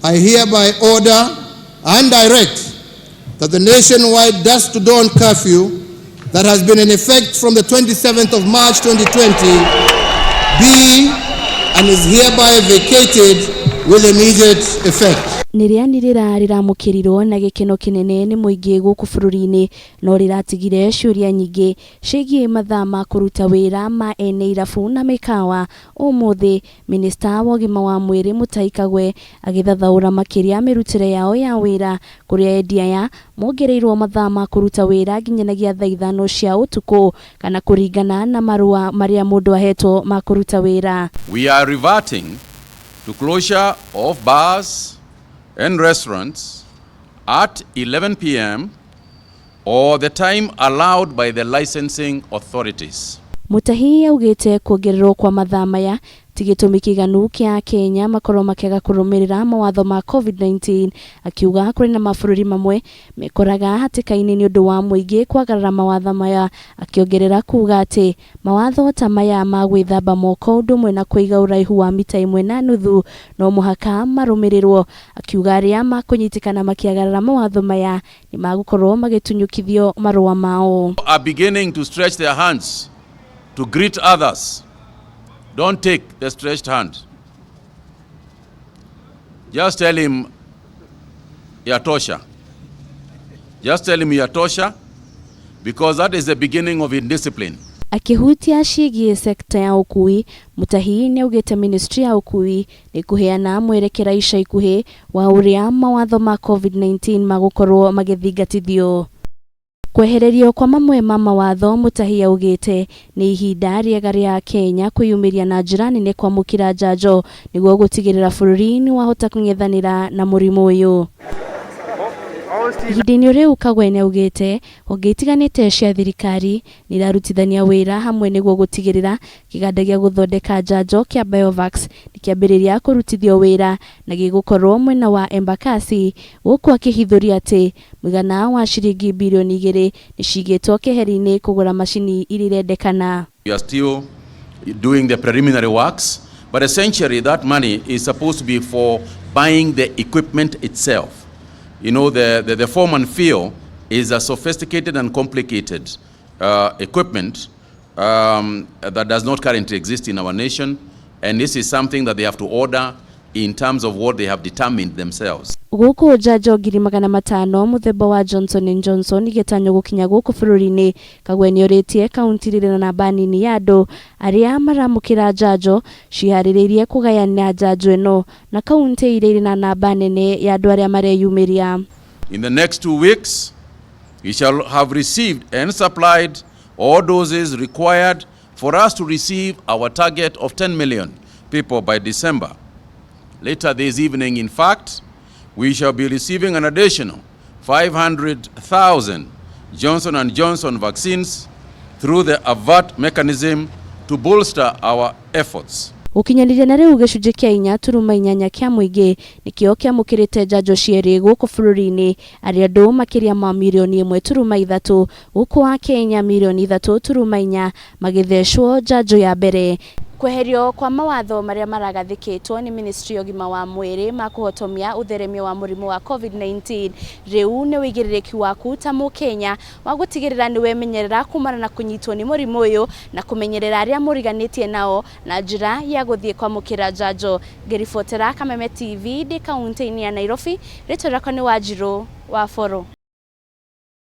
I hereby order and direct that the nationwide dusk to dawn curfew that has been in effect from the 27th of March 2020 be and is hereby vacated with immediate effect. Nĩ rĩanĩrĩra rĩramũkĩrirwo na gĩkeno kĩnene nĩ mũingĩ gũkũ bũrũri-inĩ, no rĩratigire ciũria nyingĩ ciĩgiĩ mathaa ma kũruta wĩra ma ene irabu na mĩkawa. Ũmũthĩ, Minista wa ũgima wa mwĩrĩ Mutahi Kagwe agĩthathaũra makĩria mĩrutĩre yao ya wĩra, kũrĩa endia aya mongereirwo mathaa ma kũruta wĩra nginyanagia thaa 5 cia ũtukũ kana kũringana na marũa marĩa mũndũ ahetwo ma kũruta wĩra. We are reverting to closure of bars and restaurants at 11 p.m. or the time allowed by the licensing authorities. Mutahi augĩte kuongererwo kwa mathaa maya ti gĩtũmi kĩiganu kĩa Akenya makorwo makĩaga kũrũmĩrĩra mawatho ma COVID-19, akiuga kũrĩ na mabũrũri mamwe mekoraga hatĩka-inĩ nĩ ũndũ wa mũingĩ kwagarara mawatho maya, akĩongerera kuga atĩ mawatho ta maya ma gwĩthamba moko ũndũ ũmwe na kũiga ũraihu wa mita 1.5 no mũhaka marũmĩrĩrwo, akiuga arĩa makũnyitĩkana makĩagarara mawatho maya nĩ magũkorwo magĩtunyũkithio marũa mao. Are beginning to stretch their hands to greet others. Don't take the stretched hand. Just tell him, "Yatosha." Just tell him "Yatosha," because that is the beginning of indiscipline. Akĩhutia ciĩgiĩ sekta ya ũkui, Mutahi nĩaugĩte ministry ya ũkui nĩ kũheana mwerekera ica ikuhĩ wa ũrĩa mawatho ma COVID-19 magũkorwo magĩthingatithio. Kwehererio kwa mamwe ma mawatho, Mutahi augĩte nĩ ihinda rĩega rĩa Kenya kwĩyumĩria na njĩra nene kwamũkĩra njanjo nĩguo gũtigĩrĩra bũrũri nĩwahota kũng'ethanĩra na mũrimũ ũyũ. Ihinda-inĩ rĩu, Kagwe nĩaugĩte honge itiganĩte cia thirikari nĩirarutithania wĩra hamwe nĩguo gũtigĩrĩra kĩganda gĩa gũthondeka njanjo kĩa Biovax nĩkĩambĩrĩria kũrutithio wĩra na gĩgũkorwo mwena wa Embakasi, gũkũ akĩhithũria atĩ mũigana wa ciringi birioni 2 nĩcigĩtwo keheri-inĩ kũgũra macini iria irendekana. We are still doing the preliminary works, but essentially that money is supposed to be for buying the equipment itself. The form and fill is a sophisticated and complicated equipment that does not currently exist in our nation, and this is something that they have to order in terms of what they have determined themselves. Gũkũ njanjo 500,000 mũthemba wa Johnson and Johnson igĩtanywo gũkinya gũkũ bũrũri-inĩ, Kagwe nĩorĩtie kaunti irĩ na namba nini ya andũ arĩa maramũkĩra njanjo ciĩharĩrĩirie kũgayana njanjo ĩno na kaunti iria irĩ na namba nene ya andũ arĩa mareyumĩria. In the next 2 weeks, we shall have received and supplied all doses required for us to receive our target of 10 million people by December. Later this evening, in fact, we shall be receiving an additional 500,000 Johnson & Johnson vaccines through the AVERT mechanism to bolster our efforts. Gũkinyanĩria na rĩu, gĩcunjĩ kĩa 4.8 kĩa mũingĩ nĩkĩo kĩamũkĩrĩte njanjo cierĩ gũkũ bũrũri-inĩ, arĩa andũ makĩria ma mirioni 1.3, gũkũ Akenya mirioni 3.4 magĩthecwo njanjo ya mbere. Kweherio kwa mawatho marĩa maragathĩkĩtwo nĩ ministry ya ũgima wa mwĩrĩ ma kũhotomia ũtheremia wa mũrimũ wa COVID-19 rĩu nĩ ũigĩrĩrĩki waku ta mũkenya wa gũtigĩrĩra nĩ wemenyerera kumana na kũnyitwo nĩ mũrimũ ũyũ na kũmenyerera arĩa mũriganĩtie nao na njĩra ya gũthiĩ kwamũkĩra njanjo. Ngĩribotera Kameme TV ndĩ kaunti-inĩ ya Nairobi, rĩtwa rĩakwa nĩ Wanjirũ wa Boro.